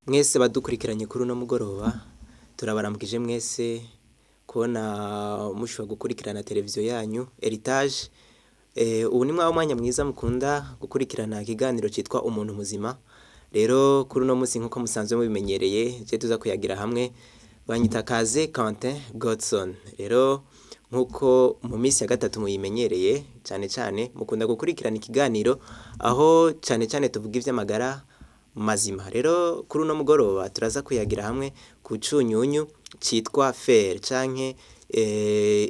Mwese badukurikiranye kuri uno mugoroba, turabaramukije mwese kubona mushobora gukurikirana televiziyo yanyu Heritage. Ubu ni mwa mwanya mwiza mukunda gukurikirana ikiganiro citwa umuntu muzima. Rero kuri uno munsi, nkuko musanzwe mubimenyereye, je tuza kuyagira hamwe banyita Kaze Quentin Godson. Rero nkuko mu minsi ya gatatu muyimenyereye, cane cane mukunda gukurikirana ikiganiro aho cane cane tuvuga ivy'amagara mazima. Rero kuri uno mugoroba turaza kuyagira hamwe ku cunyunyu citwa fer canke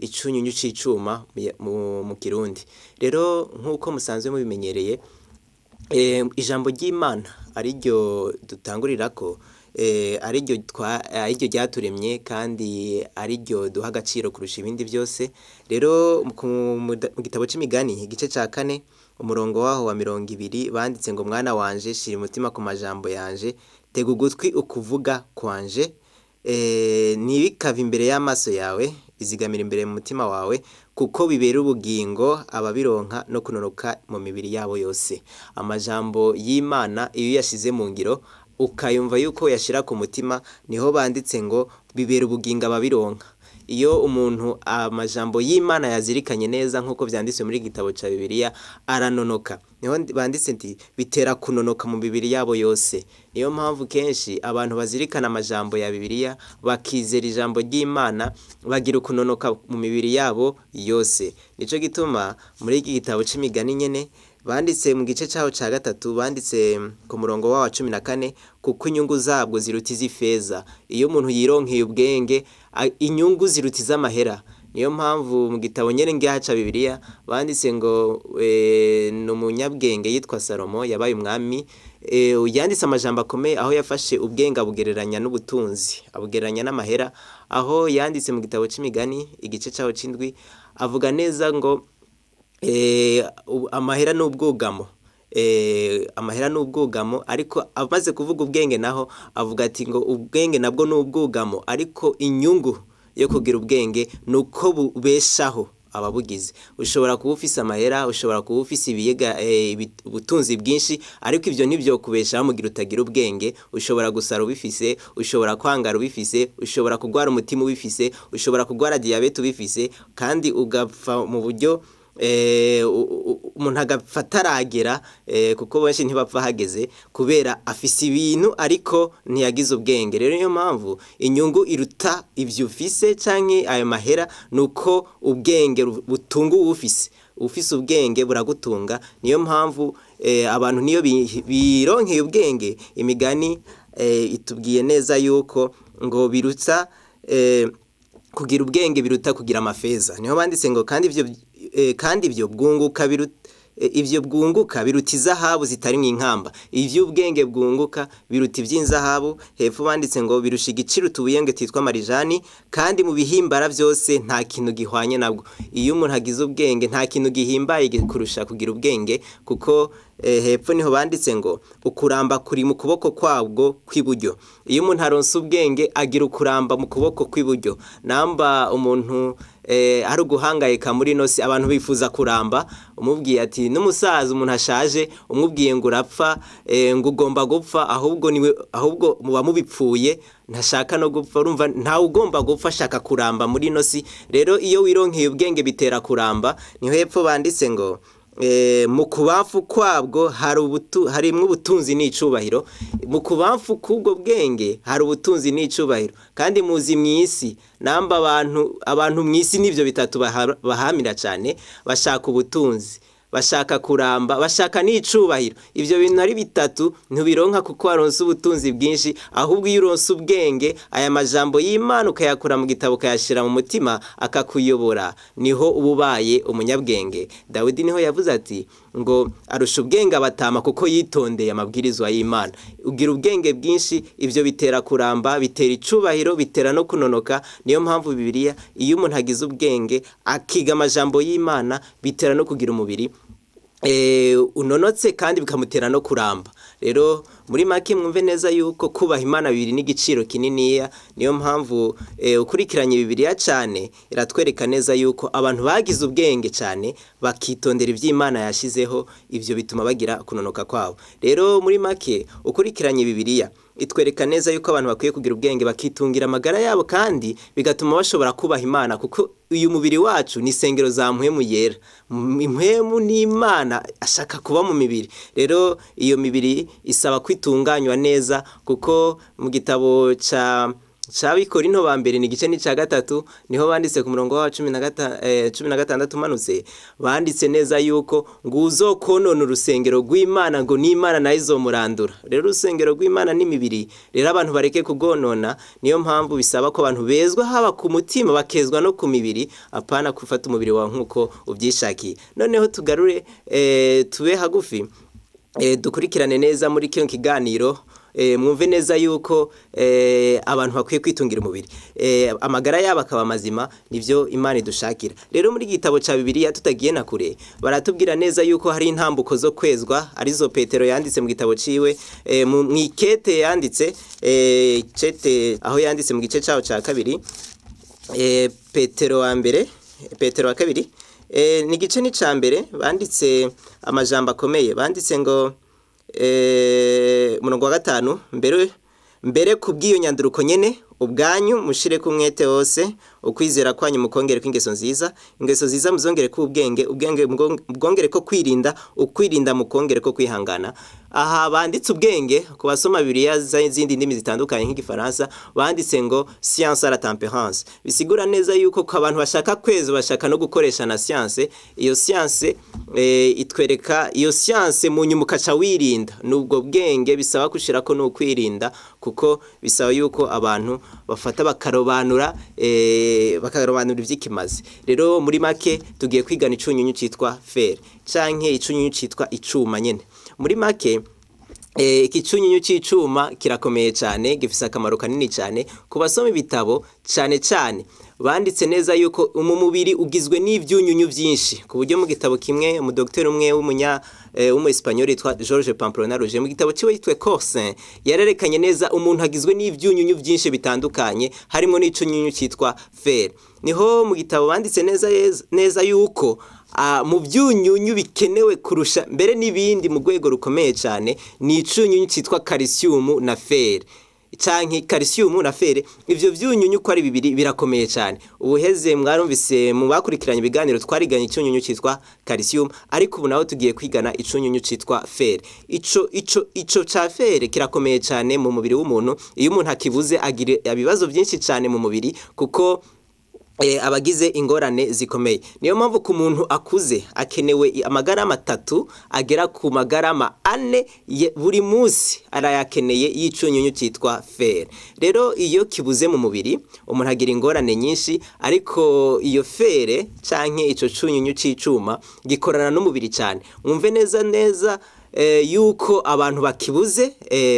icunyunyu c'icuma mu kirundi. Rero nkuko musanzwe mubimenyereye, ijambo ry'Imana ariryo dutangurirako, ariryo ryaturemye kandi ariryo duha agaciro kurusha ibindi vyose. Rero mu gitabo c'imigani, igice ca kane, umurongo waho wa 20, banditse ngo: "Mwana wanje, shira umutima ku majambo yanje, tega ugutwi ukuvuga kwanje, ntibikave imbere y'amaso yawe, izigamira imbere mu mutima wawe, kuko bibera ubugingo ababironka no kunonoka mu mibiri yabo yose." Amajambo y'Imana iyo uyashize mu ngiro, ukayumva yuko uyashira ku mutima, niho banditse ngo bibera ubugingo ababironka. Iyo umuntu amajambo y'Imana yazirikanye neza nk'uko vyanditswe muri gitabo ca Bibiliya, aranonoka. Niho banditse nti bitera kunonoka mu mibiri yabo yose. Niyo mpamvu kenshi abantu bazirikana amajambo ya Bibiliya, bakizera ijambo ry'Imana, bagira ukunonoka mu mibiri yabo yose. Nico gituma muri iki gitabo c'imigani nyene banditse mu gice caho ca gatatu, banditse ku murongo wawo wa 14: "Kuko inyungu zabwo ziruta iz'ifeza." Iyo umuntu yironkeye ubwenge, inyungu ziruta iz'amahera. Niyo mpamvu mu gitabo nyene ngiha ca Bibiliya banditse ngo ni umunyabwenge yitwa Salomo yabaye umwami, yanditse amajambo akomeye aho yafashe ubwenge abugereranya n'ubutunzi, abugereranya n'amahera, aho yanditse mu gitabo c'imigani igice caho c'indwi, avuga neza ngo amahera n'ubwugamo, amahera n'ubwugamo. Ariko amaze kuvuga ubwenge naho avuga ati ngo ubwenge nabwo n'ubwugamo, ariko inyungu yo kugira ubwenge nuko bubeshaho ababugize. Ushobora kuba ufise amahera, ushobora kuba ufise ibiyega, ubutunzi bwinshi, ariko ivyo ntivyokubeshaho mugihe utagira ubwenge. Ushobora gusara ubifise, ushobora kwangara ubifise, ushobora kugwara umutima ubifise, ushobora kugwara diyabete ubifise, kandi ugapfa mu buryo umuntu agapfa ataragera, kuko benshi ntibapfa hageze kubera afise ibintu ariko ntiyagize ubwenge. Rero niyo mpamvu inyungu iruta ivyo ufise canke ayo mahera nuko ubwenge butunga uwufise. Ufise ubwenge buragutunga. Niyo mpamvu abantu niyo bironkeye ubwenge, imigani itubwiye neza yuko ngo biruta, kugira ubwenge biruta kugira amafeza. Niho banditse ngo kandi ivyo bwunguka biruta, ivyo bwunguka biruta izahabu zitari mw'inkamba. Ivy'ubwenge bwunguka biruta ivy'inzahabu. Hepfo banditse ngo birusha igiciro utubuyenge twitwa marijani, kandi mu bihimbara vyose nta kintu gihwanye nabwo. Iyo umuntu agize ubwenge, nta kintu gihimbaye kurusha kugira ubwenge, kuko hepfo niho banditse ngo ukuramba kuri mu kuboko kwabwo kw'iburyo. Iyo umuntu aronse ubwenge, agira ukuramba mu kuboko kw'iburyo. Namba umuntu ari uguhangayika muri ino si, abantu bifuza kuramba. Umubwiye ati n'umusaza, umuntu ashaje, umubwiye ngo urapfa, ngo ugomba gupfa, ahubwo niwe, ahubwo muba mubipfuye, ntashaka no gupfa. Urumva ntawe ugomba gupfa, ashaka kuramba muri ino si. Rero iyo wironkeye ubwenge bitera kuramba. Niho hepfo banditse ngo mu kubamfu kwabwo hari harimwo ubutunzi n'icubahiro. Mu kubamfu k'ubwo bwenge hari ubutunzi n'icubahiro. Kandi muzi mw'isi namba abantu mw'isi n'ivyo bitatu bahamira cane: bashaka ubutunzi, bashaka kuramba, bashaka n'icubahiro. Ivyo bintu ari bitatu ntubironka kuko waronse ubutunzi bwinshi, ahubwo iyo uronse ubwenge, aya majambo y'Imana ukayakura mu gitabo, ukayashira mu mutima, akakuyobora, niho uba ubaye umunyabwenge. Dawidi niho yavuze ati ngo arusha ubwenge abatama kuko yitondeye amabwirizwa y'Imana. Ugira ubwenge bwinshi, ivyo bitera kuramba, bitera icubahiro, bitera no kunonoka. Niyo mpamvu Bibiliya, iyo umuntu agize ubwenge akiga amajambo y'Imana, bitera no kugira umubiri unonotse kandi bikamutera no kuramba. Rero Muri make, mwumve neza yuko kubaha Imana bibiri n'igiciro kininiya. Niyo mpamvu ukurikiranye Bibiliya cyane, iratwereka neza yuko abantu bagize ubwenge cyane, bakitondera iby'Imana yashyizeho, ibyo bituma bagira kunonoka kwabo. Rero muri make, ukurikiranye Bibiliya itwereka neza yuko abantu bakwiye kugira ubwenge, bakitungira amagara yabo, kandi bigatuma bashobora kubaha Imana, kuko uyu mubiri wacu ni isengero za Mpwemu Yera. Impwemu n'Imana ashaka kuba mu mibiri. Rero iyo mibiri isaba kwitunganywa neza, kuko mu gitabo ca c'Abikorinto ba mbere, ni igice n'icya gatatu, niho banditse ku murongo wa 16 umanutse, banditse neza yuko ngo uzokonona urusengero rw'Imana, ngo n'Imana nayo izomurandura. Rero urusengero rw'Imana n'imibiri, rero abantu bareke kugonona. Niyo mpamvu bisaba ko abantu bezwa haba ku mutima, bakezwa no ku mibiri, apana gufata umubiri wawe nk'uko ubyishakiye. Noneho tugarure, tube hagufi, dukurikirane neza muri kino kiganiro. Mwumve neza yuko abantu bakwiye kwitungira umubiri, amagara yabo akaba mazima. Nivyo Imana idushakira. Rero muri gitabo ca Bibiliya, tutagiye na kure, baratubwira neza yuko hari intambuko zo kwezwa, arizo Petero yanditse mu gitabo ciwe, mw'ikete yanditse, cete aho yanditse mu gice caho ca kabiri, Petero wa mbere, Petero wa kabiri, ni igice ni ca mbere, banditse amajambo akomeye. Banditse ngo, murongo wa 5: "Mbere mbere kubw'iyo nyanduruko nyene, ubwanyu mushire ku mwete wose, ukwizera kwanyu mukongere ko ingeso nziza, ingeso nziza muzongere ko ubwenge, ubwenge mubwongere ko kwirinda, ukwirinda mukongere ko kwihangana." Aha banditse ubwenge. Ku basoma Bibiliya z'izindi ndimi zitandukanye nk'Igifaransa, banditse ngo "science à la tempérance". Bisigura neza yuko ku abantu bashaka kweza, bashaka no gukoresha na science. Iyo science itwereka iyo science, mu nyuma ukaca wirinda. Nubwo bwenge bisaba gushirako n'ukwirinda, kuko bisaba yuko abantu bafata bakarobanura ivy'ikimazi. Rero muri make, tugiye kwigana icunyunyu citwa fer, canke icunyunyu citwa icuma nyene. Muri make, iki cunyunyu c'icuma kirakomeye cyane, gifise akamaro kanini cyane. Ku basoma ibitabo cyane cyane, banditse neza yuko mu mubiri ugizwe n'ivyunyunyu vyinshi, ku buryo mu gitabo kimwe, umudokiteri umwe w'umunya w'umu Espagnol yitwa George Pamplona Roger, mu gitabo ciwe yitwa Corsin, yarerekanye neza umuntu agizwe n'ivyunyunyu vyinshi bitandukanye, harimo n'icunyunyu citwa fer. Niho mu gitabo banditse neza neza yuko mu byunyunyu bikenewe kurusha mbere n'ibindi mu rwego rukomeye cyane ni icunyunyu cyitwa calcium na fer, canke calcium na fer. Ivyo vyunyunyu uko ari bibiri birakomeye cyane. Ubuheze mwarumvise, mu bakurikiranye ibiganiro, twariganye icunyunyu cyitwa calcium, ariko ubu naho tugiye kwigana icunyunyu cyitwa fer. Ico ca fer kirakomeye cyane mu mubiri w'umuntu. Iyo umuntu akibuze, agira ibibazo byinshi cyane mu mubiri, kuko abagize ingorane zikomeye. Niyo mpamvu ku muntu akuze akenewe amagarama 3 agera ku magarama 4 buri munsi, arayakeneye y'icunyunyu cyitwa fer. Rero iyo kibuze mu mubiri, umuntu agira ingorane nyinshi. Ariko iyo fer canke ico cunyunyu c'icuma gikorana n'umubiri cyane. Mwumve neza neza yuko abantu bakibuze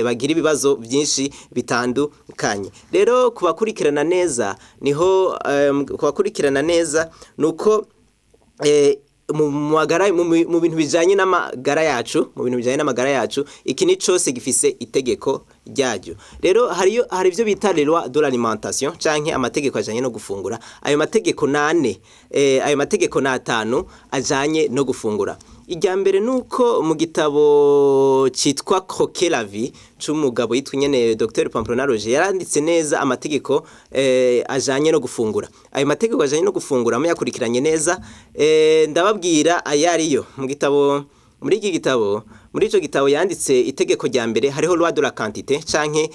bagira ibibazo byinshi bitandukanye. Rero kubakurikirana neza, niho kubakurikirana neza nuko mu bintu bijanye n'amagara yacu, mu bintu bijanye n'amagara yacu, iki ni cose gifise itegeko ryaryo. Rero hari ivyo bita les lois de l'alimentation, canke amategeko ajanye no gufungura. Ayo mategeko nane, ayo mategeko n'atanu ajanye no gufungura. Irya mbere nuko mu gitabo citwa Croquer la vie c'umugabo yitwa nyene Dr Pamplona Roger, yaranditse neza amategeko ajanye no gufungura. Ayo mategeko ajanye no gufungura, muyakurikiranye neza, ndababwira ayariyo. Mu gitabo, muri iki gitabo, muri ico gitabo yanditse itegeko rya mbere, hariho loi de la quantité, canke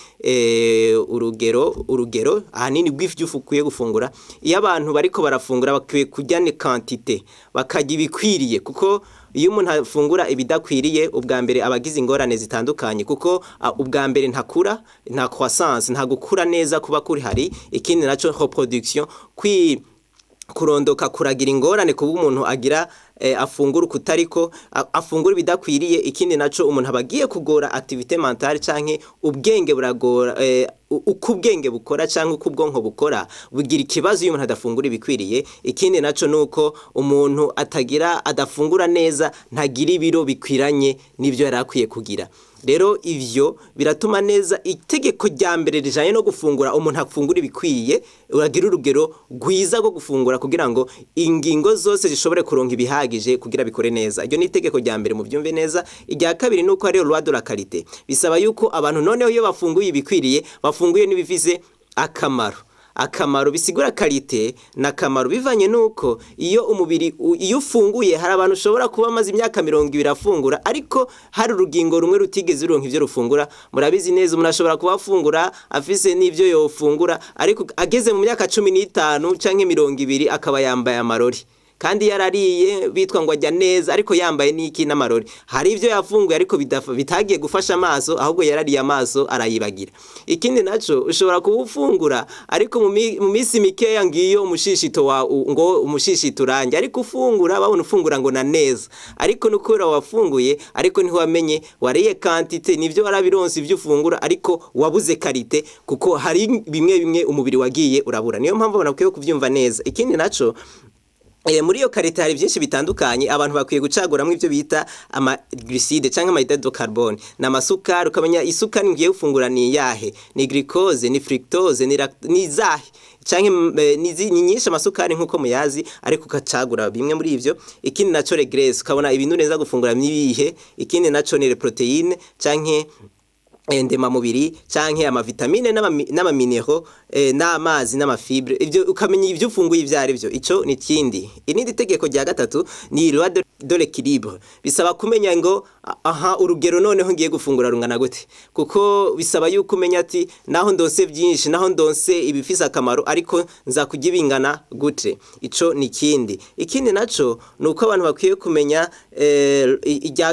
urugero ahanini rw'ivyo ukwiye gufungura. Iyo abantu bariko barafungura, bakwiye kurya ni quantité, bakarya ibikwiriye, kuko iyo umuntu afungura ibidakwiriye, ubwa mbere aba agize ingorane zitandukanye, kuko ubwa mbere ntakura, nta croissance, nta gukura neza kuba kuri hari. Ikindi naco, reproduction, kurondoka kuragira ingorane kuba umuntu agira afungura ukutariko, afungura ibidakwiriye. Ikindi naco, umuntu aba agiye kugora activité mentale, canke ubwenge buragora. uko ubwenge bukora cyangwa uko ubwonko bukora bugira ikibazo iyo umuntu adafungura ibikwiriye. Ikindi naco nuko umuntu atagira adafungura neza ntagira ibiro bikwiranye n'ibyo yari akwiye kugira. Rero ivyo biratuma neza itegeko rya mbere rijanye no gufungura, umuntu afungura ibikwiye, uragira urugero rwiza rwo gufungura kugira ngo ingingo zose zishobore kuronka ibihagije kugira bikore neza. Iryo ni itegeko rya mbere, muvyumve neza. Irya kabiri nuko ariyo loi de la qualité. Bisaba yuko abantu noneho iyo bafunguye ibikwiriye, bafunguye n'ibifise akamaro. Akamaro bisigura qualité na kamaro bivanye nuko iyo umubiri iyo ufunguye, hari abantu ushobora kuba amaze imyaka 20 afungura ariko hari urugingo rumwe rutigeze ruronka ivyo rufungura. Murabizi neza, umuntu ashobora kuba afungura afise n'ivyo yofungura, ariko ageze mu myaka 15 canke 20 akaba yambaye amarori kandi yarariye, bitwa ngo ajya neza, ariko yambaye n'iki? N'amarori. Hari ibyo yafunguye ariko bitagiye gufasha amaso, ahubwo yarariye amaso arayibagira. Ikindi naco, ushobora kuba ufungura ariko mu minsi mikeya ngiyo umushishito wa ngo umushishito urange, ariko ufungura, babona ufungura ngo na neza, ariko nukubera wafunguye ariko ntiwamenye wariye quantité, nivyo warabironse ivyo ufungura, ariko wabuze qualité, kuko hari bimwe bimwe umubiri wagiye urabura. Niyo mpamvu abantu bakwiye kuvyumva neza. Ikindi naco, muri iyo qualité hari byinshi bitandukanye. Abantu bakwiye gucaguramwo ivyo bita ama glucides canke ama hydrates de carbone, n'amasukari. Ukamenya isukari ngiye gufungura ni iyahe: ni glucose, ni fructose, ni zahe canke ni nyinshi amasukari nkuko muyazi, ariko ukacagura bimwe muri ivyo. Ikindi naco, les graisses, ukabona ibintu neza gufungura nibihe. Ikindi naco ni les protéines canke ndemamubiri canke amavitamine n'amaminéraux, n'amazi n'ama fibres. Ivyo ukamenya ivyo ufunguye ivyo ari vyo. Ico ni kindi. Irindi tegeko rya gatatu ni loi de l'équilibre. Bisaba kumenya ngo aha urugero noneho ngiye gufungura rungana gute, kuko bisaba yuko umenya ati naho ndonse byinshi, naho ndonse ibifise akamaro, ariko nza kurya ibingana gute. Ico ni kindi. Ikindi naco nuko abantu bakwiye kumenya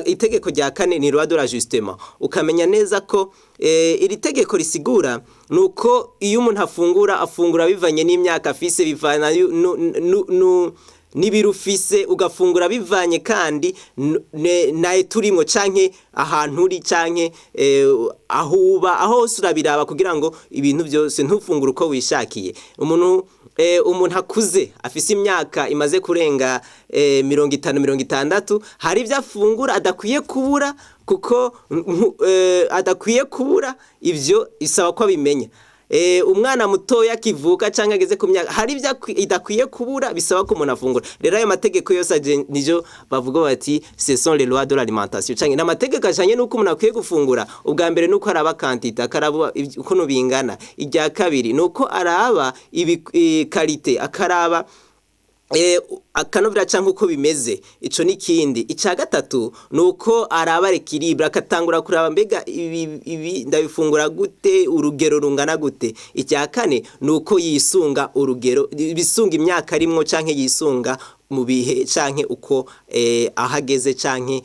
itegeko rya kane ni loi de l'ajustement. Ukamenya neza ko iri tegeko risigura nuko iyo umuntu afungura, afungura bivanye n'imyaka afise, bivana n'ibiro ufise, ugafungura bivanye kandi naye turimwo canke ahantu uri canke aho uba, aho hose urabiraba kugira ngo ibintu byose ntufungure uko wishakiye. Umuntu akuze afise imyaka imaze kurenga 50, 60, hari ibyo afungura adakwiye kubura, kuko adakwiye kubura ivyo isaba ko abimenya. Umwana mutoya akivuka cyangwa ageze ku myaka, hari ibyo idakwiye kubura, bisaba ko umuntu afungura. Rero ayo mategeko yose nijo bavuga bati ce sont les lois de l'alimentation, canke n'amategeko ajanye n'uko umuntu akwiye gufungura. Ubwa mbere nuko araba quantité, akaraba ukuntu bingana. Irya kabiri nuko araba ibi qualité, akaraba akanovera canke uko bimeze. Ico nikindi. Ica gatatu nuko araba l'équilibre, akatangura kuraba mbega ibi ndabifungura gute, urugero rungana gute. Icya kane nuko yisunga urugero, bisunga imyaka arimwo canke yisunga mu bihe canke uko ahageze canke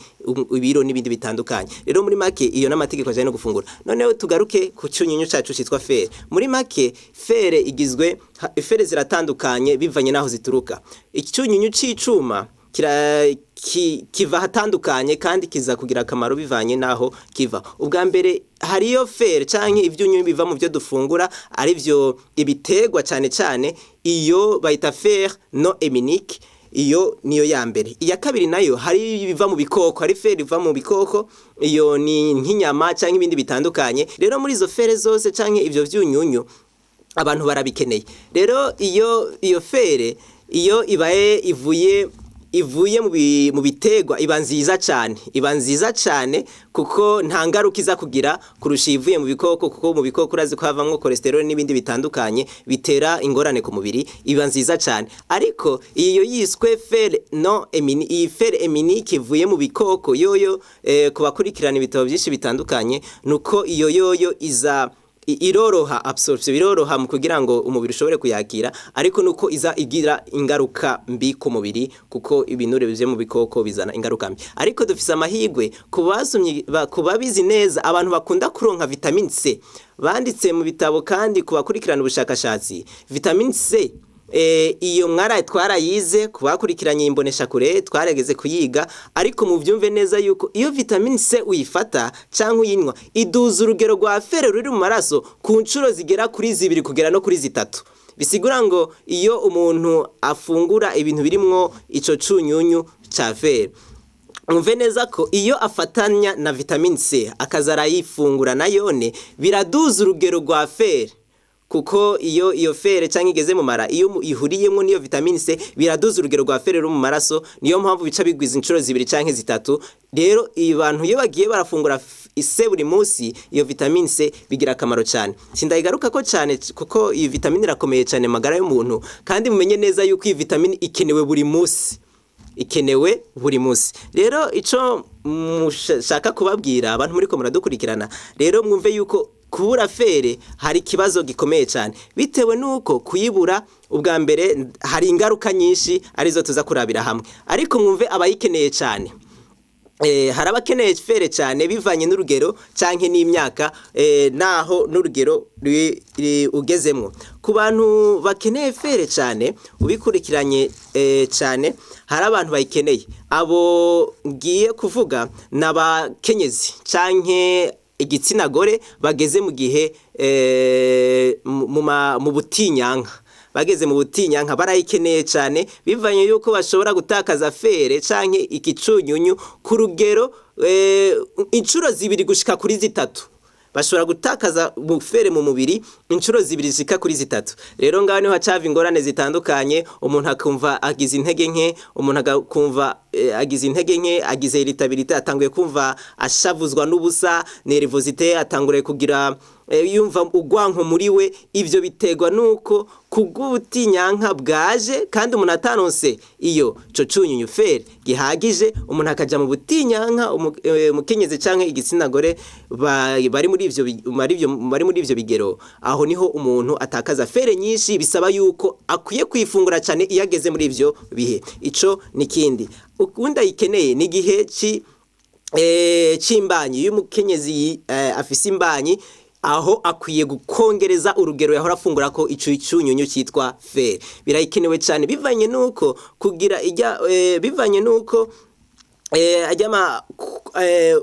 ibiro n'ibindi bitandukanye. Rero muri make iyo n'amategeko ajanye no gufungura. Noneho tugaruke ku cyunyunyu cacu citwa fer. Muri make fer igizwe fer ziratandukanye bivanye naho zituruka. Icyunyunyu c'icuma kiva ahatandukanye kandi kiza kugira akamaro bivanye naho kiva. Ubwa mbere hariyo fer canke ivyunyunyu biva mu byo dufungura, arivyo ibiterwa cane cane, iyo bayita fer non héminique. Iyo niyo ya mbere. Iya kabiri nayo hari ibiva mu bikoko, hari fer iva mu bikoko, iyo ni nk'inyama canke ibindi bitandukanye. Rero muri izo fer zose canke ivyo vyunyunyu abantu barabikeneye. Rero iyo fer iyo ibaye ivuye mu biterwa iba nziza cyane, iba nziza cyane kuko nta ngaruka iza kugira kurusha ivuye mu bikoko, kuko mu bikoko urazi ko havamwo cholesterol n'ibindi bitandukanye bitera ingorane ku mubiri. Iba nziza cyane. Ariko iyo yiswe fer non héminique, iyi fer héminique ivuye mu bikoko yoyo, ku bakurikirana ibitabo byinshi bitandukanye, nuko iyo yoyo iza iroroha absorption, biroroha mu kugira ngo umubiri ushobore kuyakira, ariko nuko iza igira ingaruka mbi ku mubiri, kuko ibinure bivye mu bikoko bizana ingaruka mbi. Ariko dufise amahigwe ku basomyi, ku babizi neza, abantu bakunda kuronka vitamine C banditse mu bitabo kandi ku bakurikirana ubushakashatsi, vitamine C Iyo mwara twarayize kubakurikiranye imbonesha kure, twarageze kuyiga, ariko muvyumve neza yuko iyo vitamine C uyifata canke uyinywa, iduza urugero rwa fer ruri mu maraso ku nshuro zigera kuri 2 kugera no kuri 3. Bisigura ngo iyo umuntu afungura ibintu birimwo ico cunyunyu ca fer, mwumve neza ko iyo afatanya na vitamine C akaza arayifungura nayone, biraduza urugero rwa fer, kuko iyo fer canke igeze mu mara, iyo ihuriyemwo n'iyo vitamine C, biraduza urugero rwa fer ruri mu maraso. Niyo mpamvu bica bigwiza inshuro 2 canke 3. Rero abantu iyo bagiye barafungura C buri munsi, iyo vitamine C bigira akamaro cyane. Sindayigaruka ko cyane kuko iyi vitamine irakomeye cyane mu magara y'umuntu, kandi mumenye neza yuko iyi vitamine ikenewe buri munsi, ikenewe buri munsi. Rero ico mushaka kubabwira abantu muri ko muradukurikirana, rero mwumve yuko kubura fer hari ikibazo gikomeye cyane, bitewe nuko kuyibura ubwa mbere hari ingaruka nyinshi arizo tuza kurabira hamwe. Ariko mwumve abayikeneye cyane, hari abakeneye fer cyane bivanye n'urugero canke n'imyaka, naho n'urugero ugezemwo. Ku bantu bakeneye fer cyane, ubikurikiranye cyane, hari abantu bayikeneye. Abo ngiye kuvuga ni abakenyezi canke igitsina gore bageze mu gihe mu butinyanka. Bageze mu butinyanka barayikeneye cyane, bivanye yuko bashobora gutakaza fer canke igicunyunyu ku rugero inshuro 2 gushika kuri 3. Bashobora gutakaza fer mu mubiri inshuro 2 zishika kuri 3. Rero ngaho niho hacava ingorane zitandukanye. Umuntu akumva agize intege nke, umuntu akumva agize intege nke, agize irritabilité, atanguye kumva ashavuzwa n'ubusa, nervosité, atanguriye kugira yumva ugwanko muri we. Ivyo biterwa nuko kubw'ubutinyanka bwaje kandi umuntu ataronse iyo co cunyunyu fer gihagije, umuntu akaja mu butinyanka. Umukenyezi canke igitsina gore bari muri ivyo bari muri ivyo bigero, aho niho umuntu atakaza fer nyinshi. Bisaba yuko akwiye kwifungura cyane iyo ageze muri ivyo bihe. Ico ni kindi. Ukundi ayikeneye ni igihe c'imbanyi. Iyo umukenyezi afise imbanyi, aho akwiye gukongereza urugero yahora afungura ko ico icunyunyu cyitwa fer. Birayikenewe cyane bivanye nuko kugira ijya bivanye nuko ajyama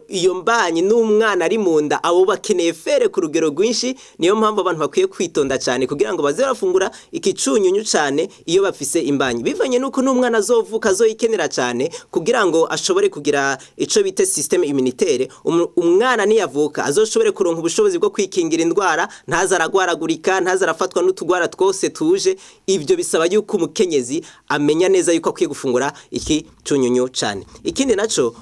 iyo mbanyi n'umwana ari mu nda, abo bakeneye fer ku rugero rwinshi. Niyo mpamvu abantu bakwiye kwitonda cyane kugira ngo baze barafungura ikicunyunyu cyane iyo bafise imbanyi, bivanye nuko n'umwana azovuka azoyikenera cyane kugira ngo ashobore kugira ico bita système immunitaire. Umwana niyavuka azoshobore kuronka ubushobozi bwo kwikingira indwara, ntaze aragwaragurika, ntaze arafatwa n'utugwara twose tuje. Ibyo bisaba yuko umukenyezi amenya neza yuko akwiye gufungura iki cunyunyu cyane. Ikindi naco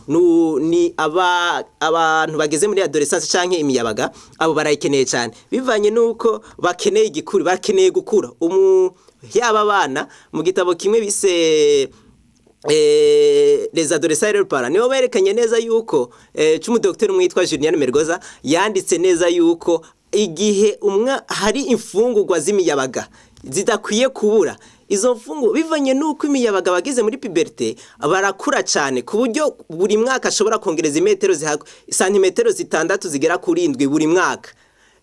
ni abantu bageze muri adolescence canke imiyabaga. Abo barayikeneye cyane bivanye nuko bakeneye igikuri, bakeneye gukura. Yaba abana, mu gitabo kimwe bise Les adolescents et leurs parents, nibo berekanye neza yuko c'umudokiteri umwe witwa Julian Mergoza yanditse neza yuko igihe umwa hari imfungurwa z'imiyabaga zidakwiye kubura. Izo mfungu bivanye nuko imiyabaga bageze muri puberté barakura cyane, ku buryo buri mwaka ashobora kongereza imetero, santimetero 6 zigera kuri 7 buri mwaka.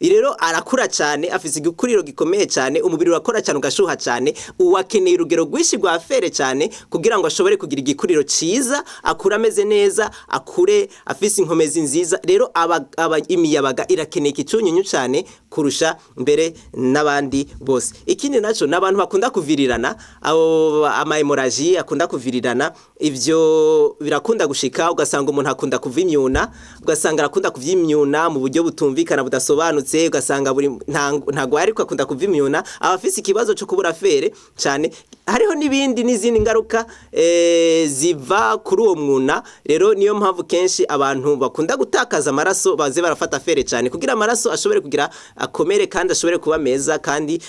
Rero arakura cyane, afise igikuriro gikomeye cyane, umubiri urakora cyane, ugashuha cyane. Uwakeneye urugero rwinshi rwa fer cyane kugira ngo ashobore kugira igikuriro ciza, akure ameze neza, akure afise inkomezi nziza. Rero aba imiyabaga irakeneye ikicunyunyu cyane kurusha mbere n'abandi bose. Ikindi naco n'abantu bakunda kuvirirana, abo ama hémorragie akunda kuvirirana. Ivyo birakunda gushika ugasanga umuntu akunda kuva imyuna, ugasanga arakunda kuva imyuna mu buryo butumvikana, budasobanutse, ugasanga buri ntago ariko akunda kuva imyuna, aba afise ikibazo cyo kubura fer cyane. Hariho n'ibindi n'izindi ngaruka ziva kuri uwo mwuna. Rero niyo mpamvu kenshi abantu bakunda gutakaza amaraso baze barafata fer cyane, kugira amaraso ashobore kugira akomere kandi ashobore kuba meza, kandi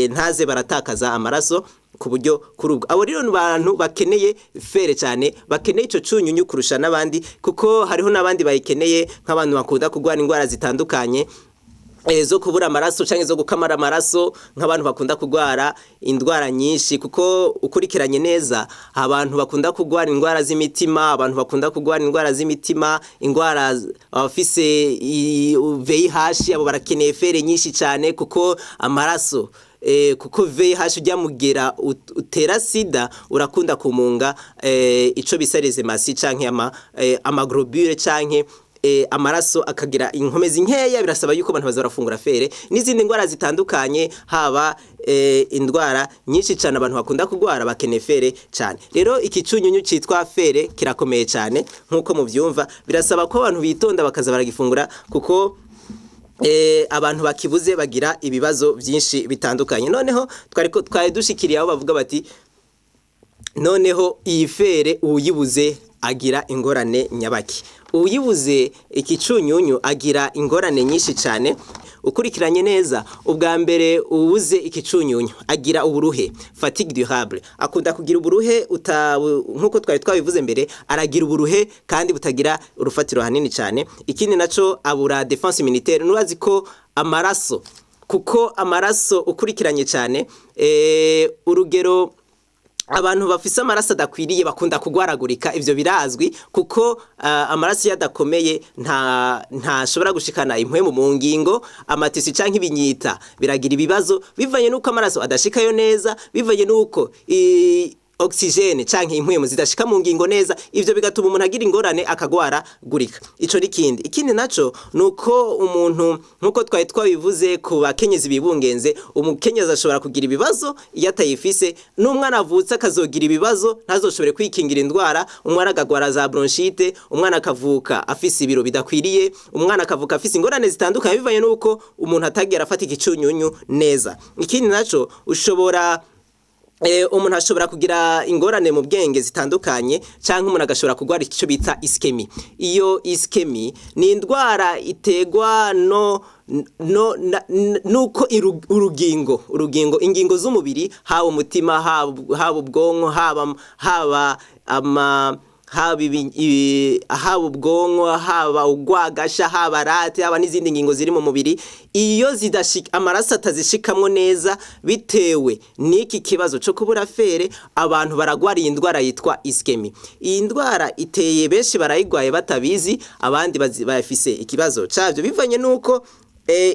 ntaze baratakaza amaraso ku buryo kuri ubwo. Abo rero ni abantu bakeneye fer cyane, bakeneye ico cunyunyu kurusha n'abandi, kuko hariho n'abandi bayikeneye nk'abantu bakunda kurwara indwara zitandukanye zo kubura amaraso canke zo gukamara amaraso, nk'abantu bakunda kurwara indwara nyinshi. Kuko ukurikiranye neza, abantu bakunda kurwara indwara z'imitima, abantu bakunda kurwara indwara z'imitima, indwara abafise VIH, abo barakeneye fer nyinshi cyane, kuko amaraso kuko VIH ujya mugera utera sida urakunda kumunga ico bisa les hématies canke amaglobule canke amaraso akagira inkomezi nkeya. Birasaba yuko abantu baza barafungura fer n'izindi ndwara zitandukanye, haba indwara nyinshi cyane abantu bakunda kurwara bakeneye fer cyane. Rero iki cunyunyu citwa fer kirakomeye cyane nk'uko muvyumva. Birasaba ko abantu bitonda bakaza baragifungura, kuko abantu bakibuze bagira ibibazo byinshi bitandukanye. Noneho twari dushikiriye aho bavuga bati: "Noneho iyi fer uyibuze agira ingorane nyabaki?" Uyibuze iki cunyunyu agira ingorane nyinshi cyane. Ukurikiranye neza, ubwa mbere ubuze iki cunyunyu agira uburuhe, fatigue durable. Akunda kugira uburuhe, nkuko twari twabivuze mbere, aragira uburuhe kandi butagira urufatiro hanini cyane. Ikindi naco, abura défense immunitaire. Nurazi ko amaraso, kuko amaraso ukurikiranye cyane, urugero abantu bafise amaraso adakwiriye bakunda kugwaragurika. Ivyo birazwi, kuko amaraso iyo adakomeye ntashobora gushikana impwemu mu ngingo. Amatissus canke ibinyita biragira ibibazo bivanye nuko amaraso adashikayo neza, bivanye nuko oxygène canke impwemu zidashika mu ngingo neza. Ivyo bigatuma umuntu agira ingorane, akagwaragurika. Ico ni kindi. Ikindi naco nuko umuntu, nkuko twari twabivuze ku bakenyezi bibungenze, umukenyezi ashobora kugira ibibazo iyo atayifise, n'umwana avutse akazogira ibibazo, ntazoshobore kwikingira indwara. Umwana akagwara za bronchite, umwana akavuka afise ibiro bidakwiriye, umwana akavuka afise ingorane zitandukanye bivanye nuko umuntu atagera afata igicunyunyu neza. Ikindi naco, ushobora umuntu ashobora kugira ingorane mu bwenge zitandukanye, canke umuntu agashobora kurwara icyo bita ischémie. Iyo ischémie ni indwara iterwa no no na, nuko urugingo, ingingo z'umubiri, haba umutima, haba ubwonko, haba ama haba haba ubwonko, haba ugwagasha, haba rate, haba n'izindi ngingo ziri mu mubiri, iyo zidashika amaraso atazishikamwo neza bitewe n'iki kibazo cyo kubura fer, abantu baragwara iyi ndwara yitwa ischémie. Iyi ndwara iteye benshi barayigwaye batabizi, abandi bafise ikibazo cavyo bivanye nuko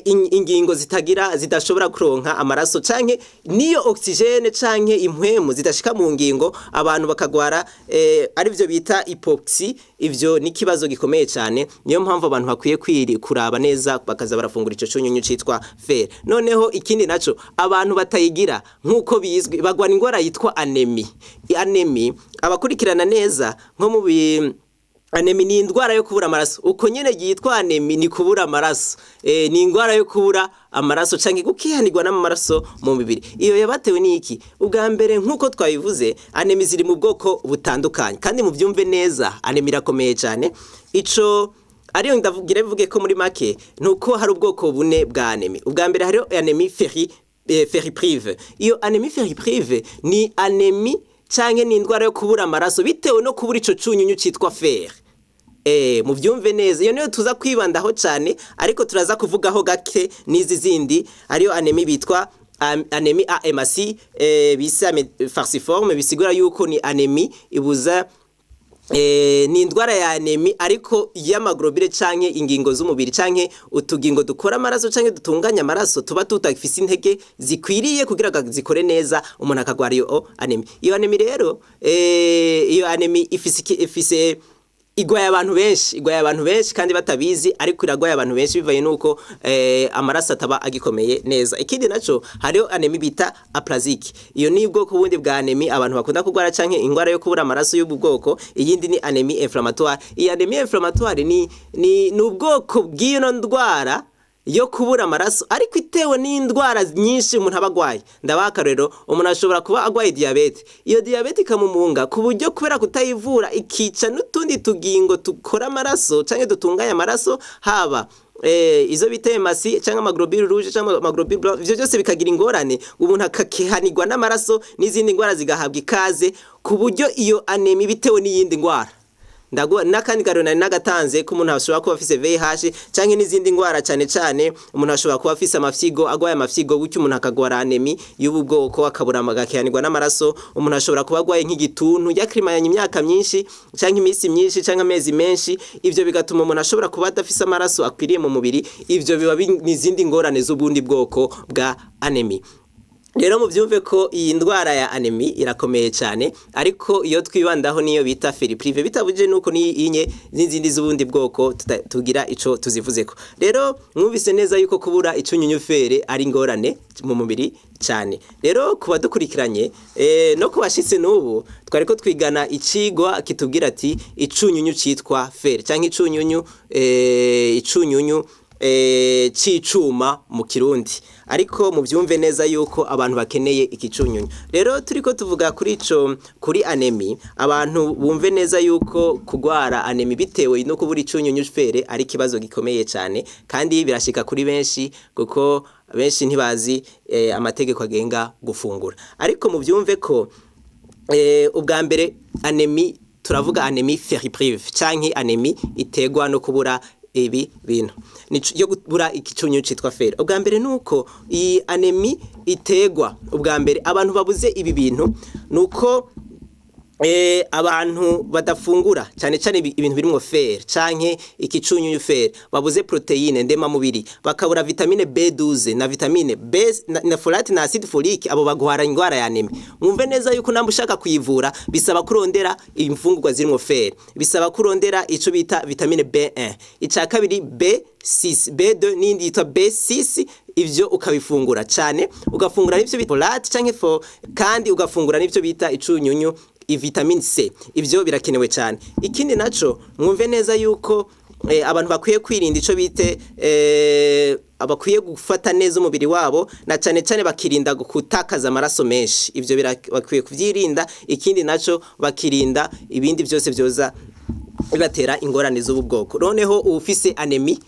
ingingo zitagira, zidashobora kuronka amaraso canke niyo oxygène canke impwemu zidashika mu ngingo, abantu bakagwara arivyo bita hypoxie. Ivyo ni kibazo gikomeye cyane. Niyo mpamvu abantu bakwiye kwiri kuraba neza, bakaza barafungura ico cunyunyu citwa fer. Noneho ikindi naco, abantu batayigira, nkuko bizwi, bagwana ingwara yitwa anémie. Anémie, abakurikirana neza nko mu anémie ni indwara yo kubura amaraso. Uko nyene yitwa anémie, ni kubura amaraso. Ni indwara yo kubura amaraso canke gukihanirwa n'amaraso mu mubiri. Iyo yabatewe n'iki? Ubwa mbere, nk'uko twabivuze, anémie ziri mu bwoko butandukanye, kandi muvyumve neza, anémie irakomeye cyane. Ico ariyo ndavugira bivuge ko muri make nuko hari ubwoko bune bwa anémie. Ubwa mbere, hariho anémie ferriprive. Iyo anémie ferriprive ni anémie canke ni indwara yo kubura amaraso bitewe no kubura ico cunyunyu citwa fer. Muvyumve neza, iyo niyo tuza kwibandaho cyane, ariko turaza kuvugaho gake n'izi zindi. Ariyo anémie bitwa anémie à hématies bisa falciforme, bisigura yuko ni anémie ibuza, ni indwara ya anémie ariko y'amaglobules canke ingingo z'umubiri canke utugingo dukora amaraso canke dutunganya amaraso tuba tutafise intege zikwiriye kugira ngo zikore neza, umuntu akagwara iyo anémie. Iyo anémie rero, iyo anémie ifise igwaye abantu benshi, igwaye abantu benshi kandi batabizi, ariko iragwaye abantu benshi bivanye nuko amaraso ataba agikomeye neza. Ikindi naco, hariho anémie bita aplasique. Iyo ni ubwoko bundi bwa anémie abantu bakunda kurwara canke ingwara yo kubura amaraso y'ubu bwoko. Iyindi ni anémie inflammatoire. Iyi anémie inflammatoire ni ubwoko bw'iyo ndwara yo kubura amaraso, ariko itewe n'indwara nyinshi umuntu aba agwaye. Ndabaha akarorero: umuntu ashobora kuba agwaye diyabete, iyo diyabete ikamumunga ku buryo kubera kutayivura ikica n'utundi tugingo dukora amaraso canke dutunganya amaraso, haba izo bita hématies canke amaglobules rouges canke amaglobules blancs. Ivyo byose bikagira ingorane, umuntu akakihanirwa n'amaraso n'izindi ndwara zigahabwa ikaze, ku buryo iyo anémie bitewe n'iyindi ndwara. Ndaguha n'akandi karero nari nagatanze ko umuntu ashobora kuba afise VIH canke n'izindi ndwara, cane cane umuntu ashobora kuba afise amafyigo, agwaye amafyigo, gutyo umuntu akagwara anémie y'ubu bwoko, akabura, agakihanirwa n'amaraso. Umuntu ashobora kuba agwaye nk'igituntu yakimaranye imyaka myinshi canke iminsi myinshi canke amezi menshi. Ivyo bigatuma umuntu ashobora kuba adafise amaraso akwiriye mu mubiri. Ivyo biba n'izindi ngorane z'ubundi bwoko bwa anémie. Rero mubyumve ko iyi ndwara ya anémie irakomeye cyane, ariko iyo twibandaho niyo bita ferriprive, bitabuje nuko n'inye n'izindi z'ubundi bwoko tugira ico tuzivuzeko. Rero mwumvise neza yuko kubura icunyunyu fer ari ingorane mu mubiri cyane. Rero kuba dukurikiranye no kubashitse n'ubu, twariko twigana icigwa kitubwira ati icunyunyu citwa fer canke icunyunyu c'icuma mu Kirundi, ariko mubyumve neza yuko abantu bakeneye ikicunyunyu. Rero turiko tuvuga kuri ico, kuri anémie, abantu bumve neza yuko kugwara anémie bitewe no kubura icunyunyu fer ari ikibazo gikomeye cyane, kandi birashika kuri benshi kuko benshi ntibazi amategeko agenga gufungura. Ariko mubyumve ko ubwa mbere anémie, turavuga anémie ferriprive canke anémie iterwa no kubura ibi bintu yo kubura ikicunyu citwa fer. Ubwa mbere nuko iyi anémie iterwa, ubwa mbere abantu babuze ibi bintu, nuko abantu badafungura cyane cyane ibintu birimwo fer canke ikicunyunyu fer, babuze protéine ndemamubiri, bakabura vitamine B12 na vitamine B na folate na acide folique, abo bagwara ingwara ya anémie. Mwumve neza yuko namba ushaka kuyivura, bisaba kurondera imfungurwa zirimwo fer, bisaba kurondera ico bita vitamine B1, ica kabiri B6, B2 n'indi yitwa B6. Ivyo ukabifungura cyane, ugafungura n'ivyo bita folate canke fo, kandi ugafungura n'ivyo bita icunyunyu vitamine C. Ivyo birakenewe cyane. Ikindi naco, mwumve neza yuko abantu bakwiye kwirinda ico bite bakwiye gufata neza umubiri wabo, na cyane cyane bakirinda gutakaza amaraso menshi. Ivyo bakwiye kuvyirinda. Ikindi naco, bakirinda ibindi byose byoza bibatera ingorane z'ubu bwoko. Noneho uwufise anémie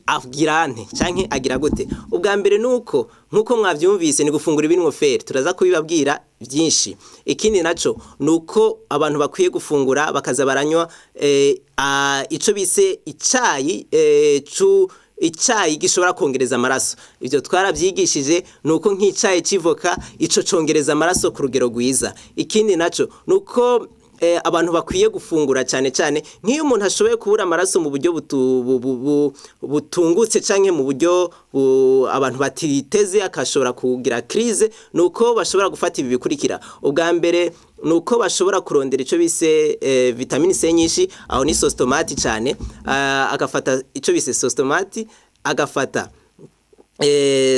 agira nte canke agira gute? Ubwa mbere nuko nkuko mwavyumvise ni gufungura ibirimwo fer, turaza kubibabwira byinshi. Ikindi naco nuko abantu bakwiye gufungura, bakaza baranywa ico bise icayi cu icayi gishobora kongereza amaraso. Ivyo twaravyigishije, nuko nk'icayi c'ivoka ico congereza amaraso ku rugero rwiza. Ikindi naco nuko abantu bakwiye gufungura cyane cyane nk'iyo umuntu ashoboye kubura amaraso mu buryo butungutse canke mu buryo abantu batiteze, akashobora kugira crise, nuko bashobora gufata ibi bikurikira. Ubwa mbere nuko bashobora kurondera ico bise vitamine C nyinshi, aho ni sauce tomate cyane. Agafata ico bise sauce tomate, agafata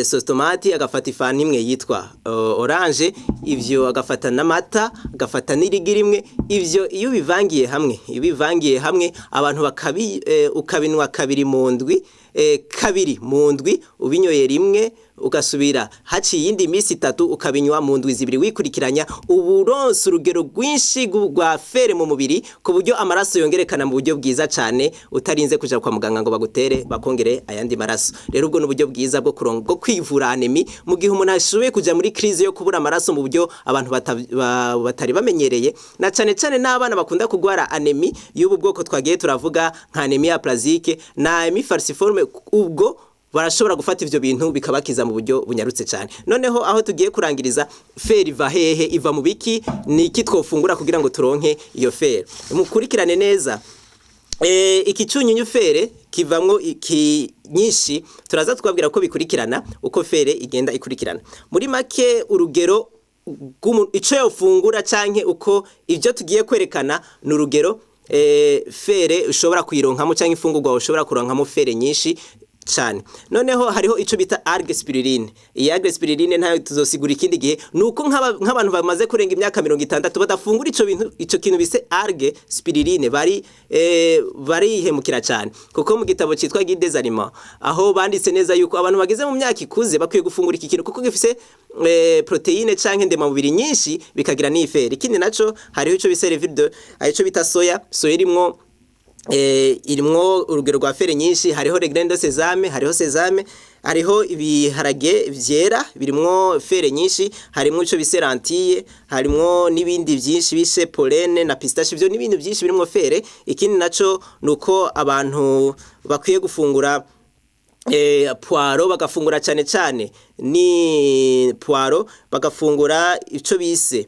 sauce tomate, agafata ifanta imwe yitwa orange, ivyo agafata n'amata, agafata n'irigi rimwe. Ivyo iyo bivangiye hamwe abantu bakabi ukabinwa kabiri mu ndwi, kabiri mu ndwi ubinyoye rimwe, ugasubira haciye iyindi minsi 3 ukabinywa mu ndwi 2 wikurikiranya, uburonse urugero rwinshi rwa fer mu mubiri, ku buryo amaraso yongerekana mu buryo bwiza cyane, utarinze kuja kwa muganga ngo bagutere bakongere ayandi maraso. Rero ubwo n'uburyo bwiza bwo kuronka bwo kwivura anémie mu gihe umuntu ashoboye kuja muri crise yo kubura amaraso mu buryo abantu batari bamenyereye, na cane cane n'abana bakunda kugwara anémie y'ubu bwoko twagiye turavuga, nka anémie aplasique na anémie falciforme. Ubwo barashobora gufata ivyo bintu bikabakiza mu buryo bunyarutse cyane. Noneho aho tugiye kurangiriza, fer iva hehe? Iva mu biki? Ni iki twofungura kugira ngo turonke iyo fer? Mukurikirane neza. Iki cunyunyu fer kivamwo iki nyinshi, turaza twabwira ko bikurikirana, uko fer igenda ikurikirana. Muri make, urugero ico yofungura canke uko ivyo tugiye kwerekana ni urugero fer ushobora kuyironkamo canke imfungurwa ushobora kuronkamo fer nyinshi cane. Noneho hariho ico bita algue spiruline. Iyi algue spiruline ntayo tuzosigura ikindi gihe. Nuko nk'abantu bamaze kurenga imyaka 60 badafungura ico bintu, ico kintu bise algue spiruline, bari barihemukira cane, kuko mu gitabo citwa Guide des aliments aho banditse neza yuko abantu bageze mu myaka ikuze bakwiye gufungura iki kintu, kuko gifise protéine canke ndemamubiri nyinshi, bikagira n'i fer. Ikindi naco, hariho ico bise levure de, hariho ico bita soya. Soya irimwo urugero rwa fer nyinshi. Hariho les graines de sésame, hariho sésame, hariho ibiharage vyera birimwo fer nyinshi, harimwo ico bise lentille, harimwo n'ibindi vyinshi bise pollen na pistache. Ivyo n'ibintu vyinshi birimwo fer. Ikindi naco nuko abantu bakwiye gufungura poireau, bagafungura cyane cyane ni poireau, bagafungura ico bise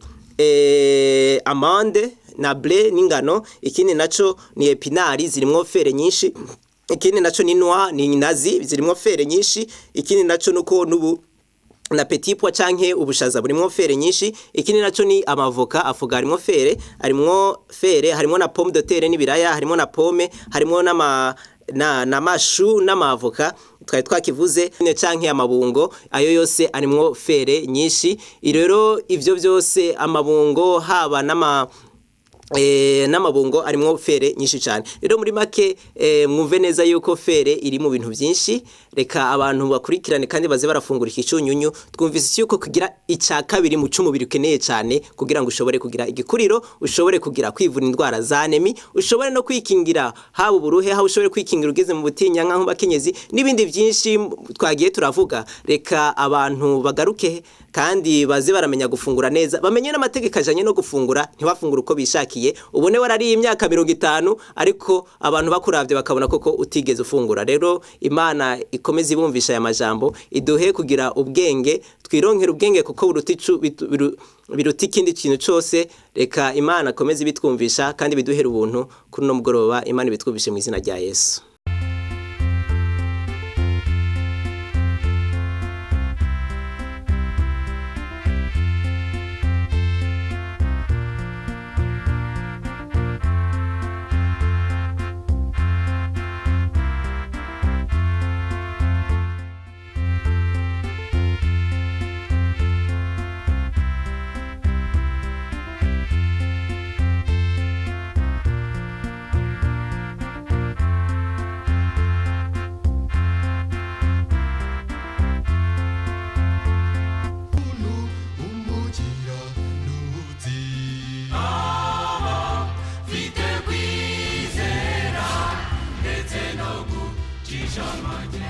amande na blé n'ingano. Ikindi naco ni épinards, zirimwo fer nyinshi. Ikindi naco ni noix, ni nazi, zirimwo fer nyinshi. Ikindi naco nuko nubu na petit pois canke ubushaza burimwo fere nyinshi. Ikindi naco ni amavoka, afoga harimwo fere, harimwo fere, harimwo na pomme de terre n'ibiraya, harimwo na pomme, harimwo n'ama na n'amashu n'amavoka twari twakivuze canke amabungo, ayo yose arimwo fere nyinshi. Rero ivyo vyose, amabungo haba n'ama n'amabungo arimwo fere nyinshi cyane. Rero muri make, mwumve neza yuko fere iri mu bintu byinshi. Reka abantu bakurikirane kandi baze barafungura iki cyunyunyu. Twumvise yuko kugira icya kabiri mu cy'umubiri ukeneye cyane kugira ngo ushobore kugira igikuriro, ushobore kugira kwivura indwara za anémie, ushobore no kwikingira haba uburuhe, haba ushobore kwikingira ugeze mu butinyanka nk'abakenyezi n'ibindi byinshi twagiye turavuga. Reka abantu bagaruke kandi baze baramenya gufungura neza, bamenye n'amategeko ajanye no gufungura, ntibafungure uko bishakiye. Ubone warariye imyaka 50, ariko abantu bakuravye bakabona koko utigeze ufungura. Rero Imana ikomeze ibumvisha aya majambo, iduhe kugira ubwenge, twironkera ubwenge kuko buruta biruta ikindi kintu cose. Reka Imana ikomeze ibitwumvisha kandi biduhere ubuntu kuri uno mugoroba. Imana ibitwumvishe mu izina rya Yesu. Umukiranutsi mfite kwizera ndetse no gucisha make.